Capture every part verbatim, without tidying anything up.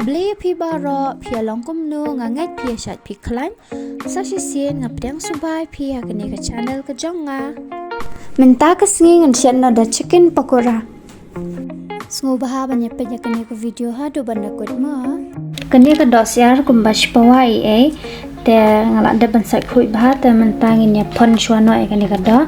Khublei ïa phi baroh, phi ïa long kumno, nga ngeit phi ïa shait phi khlaiñ. Sa shisien nga pdiang sngewbha ïa phi ha kane ka channel ka jong nga. Mynta ka sngi ngan shet noh da chicken pakora. Sngewbha ban ïa peit ïa kane ka video haduh ban da kut mo. Kane ka doh syiar kumba shi pawa ei ei. Te nga la dep ban sait khuid bha, te mynta ngin ïa pon shuwa noh ïa kane ka doh.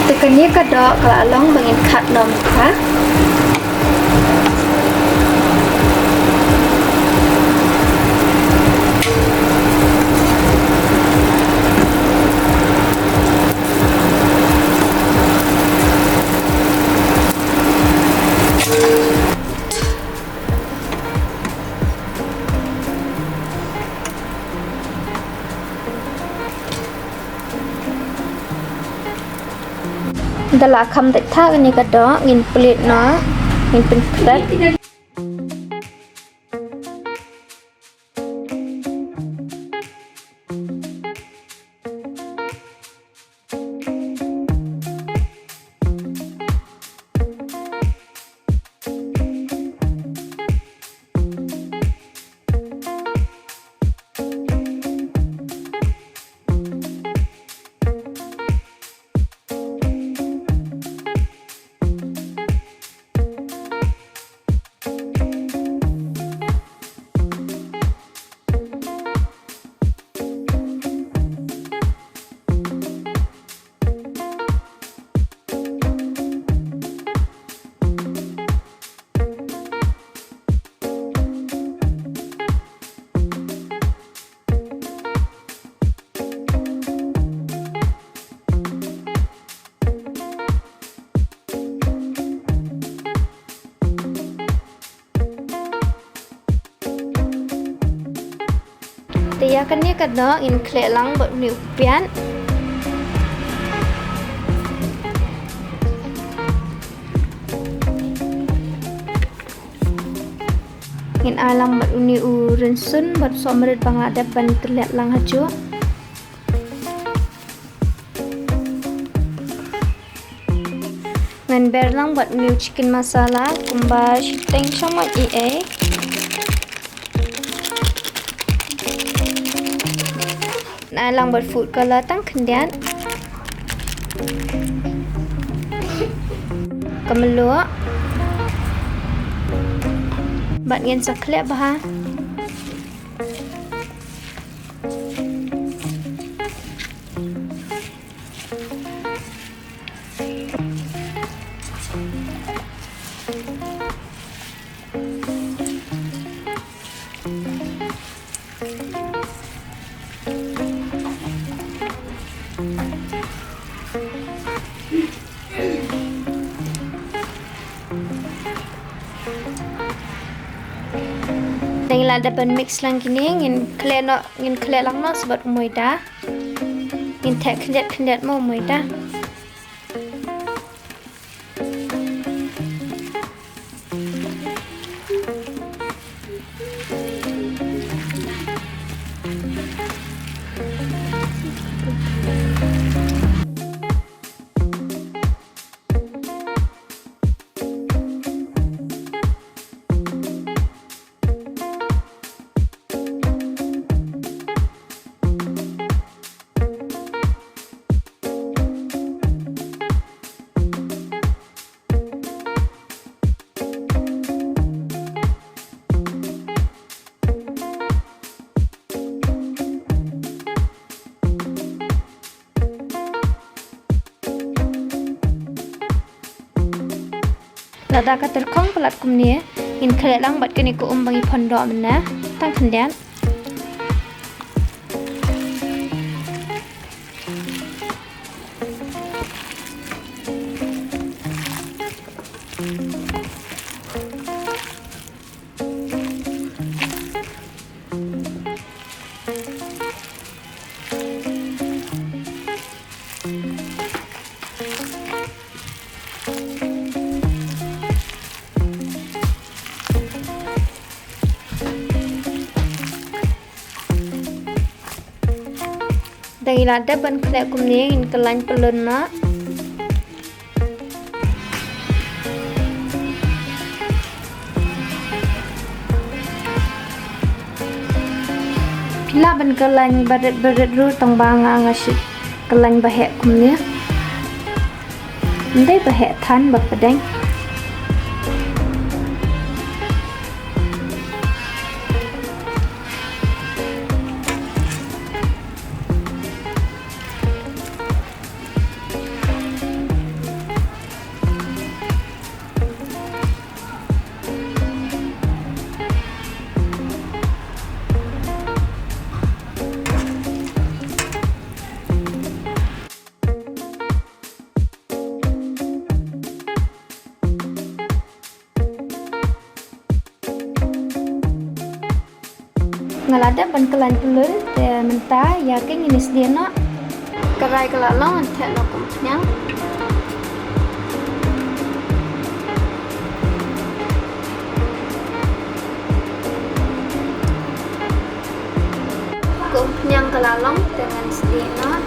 Te kane ka doh ka la long ba ngin khat noh mynta. Da la kham thait tha kane ka doh, ngin plie noh, ngin pynplet. Te ïa kane ka doh ngin khleh lang bad une u piat. Ngin ai lang bad une u rynsun bad sohmarit ba nga la dep ban tylliat lang hajuh. Ngan ber lang bad une u chicken masala kumba shiteng shamoit ei ei. Ngan ai lang bad food color tang khyndiat. Ka mluh. Bad ngin sa khleh bha. Te ngi la dep ban mix lang kine, ngin khleh noh, ngin khleh lang noh sa bad u moida. Ngin theh khyndiat khyndiat mo u moida. Lada ka tyrkhong palat kumne, ngin khleh lang bad kane ka um ba ngi pyndoh mynne, tang khyndiat. Te ngi la dep ban khleh kumne, ngin kyllaiñ pyllun noh. Phi lah ban kyllaiñ barit barit ruh, tang ba nga nga shu kyllaiñ ba heh kumne. Ym dei ba heh than, ba pdeng. Nga la dep ban kyllaiñ pyllun, te mynta ïa ka ngin sdieh noh. Karai ka la long, ngan theh noh ka umphniang. Ka umphniang ka la long, te ngan sdieh noh.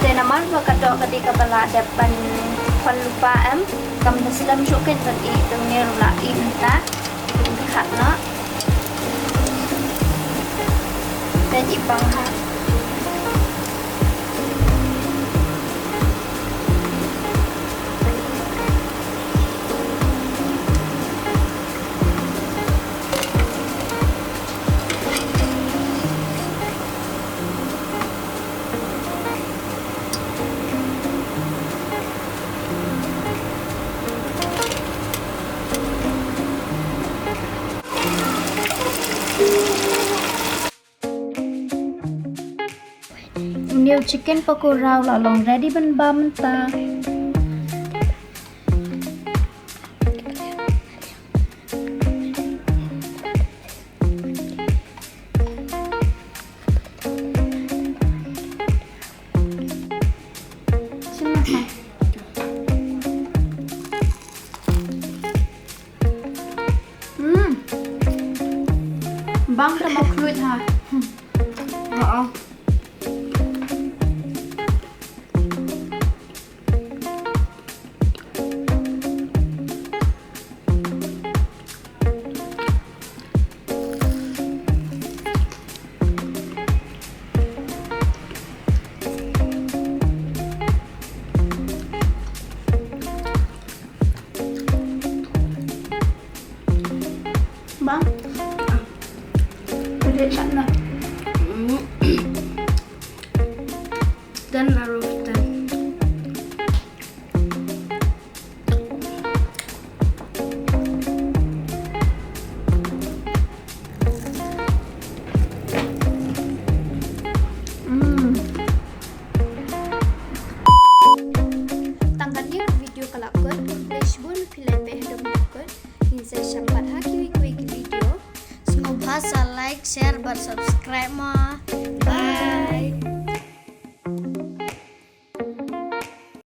Te namar ba ka doh ka dei kaba la dep ban khwan lypa em, kam da slem shuh, kan ban ïeh tang ne ruh la ïeh mynta. Khat noh. Te ïeh bang ha. Une u chicken pakora u la long ready ban bam mynta. Hmm. Bang ka ma khluit ha. Hmm. Oo. Bang. Pwede tak nak. Ten out of ten. Mm. Tang katne ka video ka la kut, khublei shibun phi la peit haduh mynta kut. Ngin sa ïashem pat ha kiwei kiwei ki video. Sngewbha sa like, share bad subscribe mo. Bye.